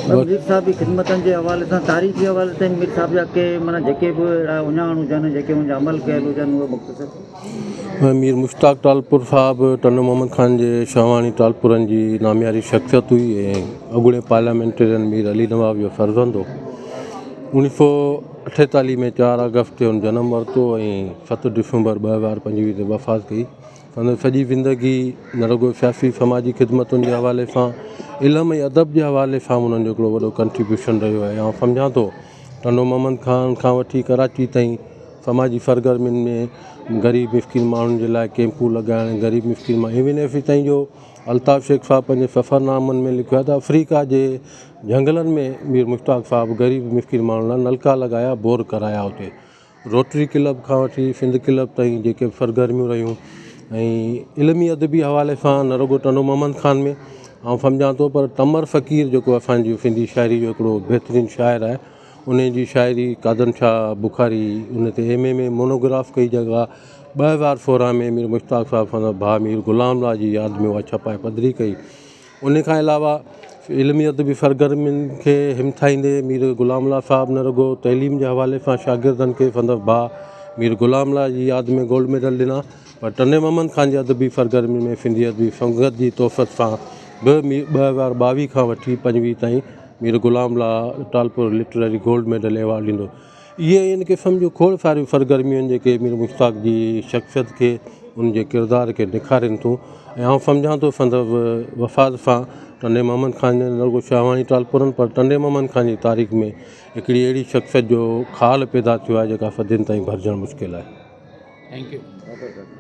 مير صاحب جي خدمتن جي حوالي سان تاريخي حوالي سان مير صاحب جا ڪي معنيٰ جيڪي به اهڙا اهڃاڻ هجن جيڪي ان جا عمل ڪيل هجن اهي مختصر. مير مشتاق ٽالپر صاحب ٽنڊو محمد خان جي شاهواڻي ٽالپرن جي نامياري شخصيت هئي ۽ اڳوڻي پارليامينٽرين مير علي نواب جو فرزند هو. اوڻيهه سو اٺيتاليهه ۾ چار آگسٽ تي هن جنم ورتو ۽ ست ڊسمبر 2025 تي وفات ڪئي. سندس سڄي زندگي نه رڳو سياسي سماجي خدمتن جي حوالي سان علم ۽ ادب جي حوالي سان انهن جو هڪڙو وڏو ڪنٽريبيوشن رهيو آهي آئون سمجهان ٿو ٽنڊو محمد خان کان وٺي ڪراچي تائين سماجي سرگرمين ۾ غريب مسڪين ماڻهن جي لاء ڪيمپون لڳائڻ غريب مسڪين ماڻهن ايون ايف تائين جو الطاف شيخ صاحب پنهنجي سفرنامن ۾ لکيو آهي ته آفريڪا جي جهنگلن ۾ مير مشتاق صاحب غريب مسڪين ماڻهن لاء نلڪا لڳايا بور ڪرايا اتي روٽري ڪلب کان وٺي سنڌ ڪلب تائين جيڪي به سرگرميون رهيون ۽ علمي ادبي حوالي سان نه رڳو ٽنڊو محمد خان ۾ آئون سمجهان ٿو پر تمر فقير جيڪو اسانجي سنڌي شاعري جو هڪڙو بهترين شاعر آهي ان جي شاعري قادن شاهه بخاري ان تي ايم اي ۾ مونوگراف ڪئي جيڪا 2016 ۾ مير مشتاق صاحب سندس ڀاء مير غلام الله جي ياد ۾ اها ڇپائي پڌري ڪئي ان کان علاوه علمي ادبي سرگرمين کي همٿائيندي مير غلام الله صاحب نه رڳو تعليم جي حوالي سان شاگردن کي سندس ڀاء مير غلام الله جي ياد ۾ گولڊ ميڊل ڏنا پر ٽنڊي محمد خان جي ادبي سرگرمين ۾ سنڌي ادبي سنگت جي توسط سان به 2022 کان وٺي 25 تائين Mir Ghulam Ullah Talpur literary gold medal award ڏيندو. اهي ان قسم جون کوڙ ساريون سرگرميون آهن جيڪي مير مشتاق جي شخصيت کي ان جي ڪردار کي نکارين ٿيون ۽ آئون سمجهان ٿو سندس وفات سان ٽنڊي محمد خان جي نه رڳو شاهواڻي ٽالپرن پر ٽنڊي محمد خان جي تاريخ ۾ هڪڙي اهڙي شخصيت جو خال پيدا ٿيو آهي جيڪا صدين تائين ڀرجڻ مشڪل آهي. Thank you.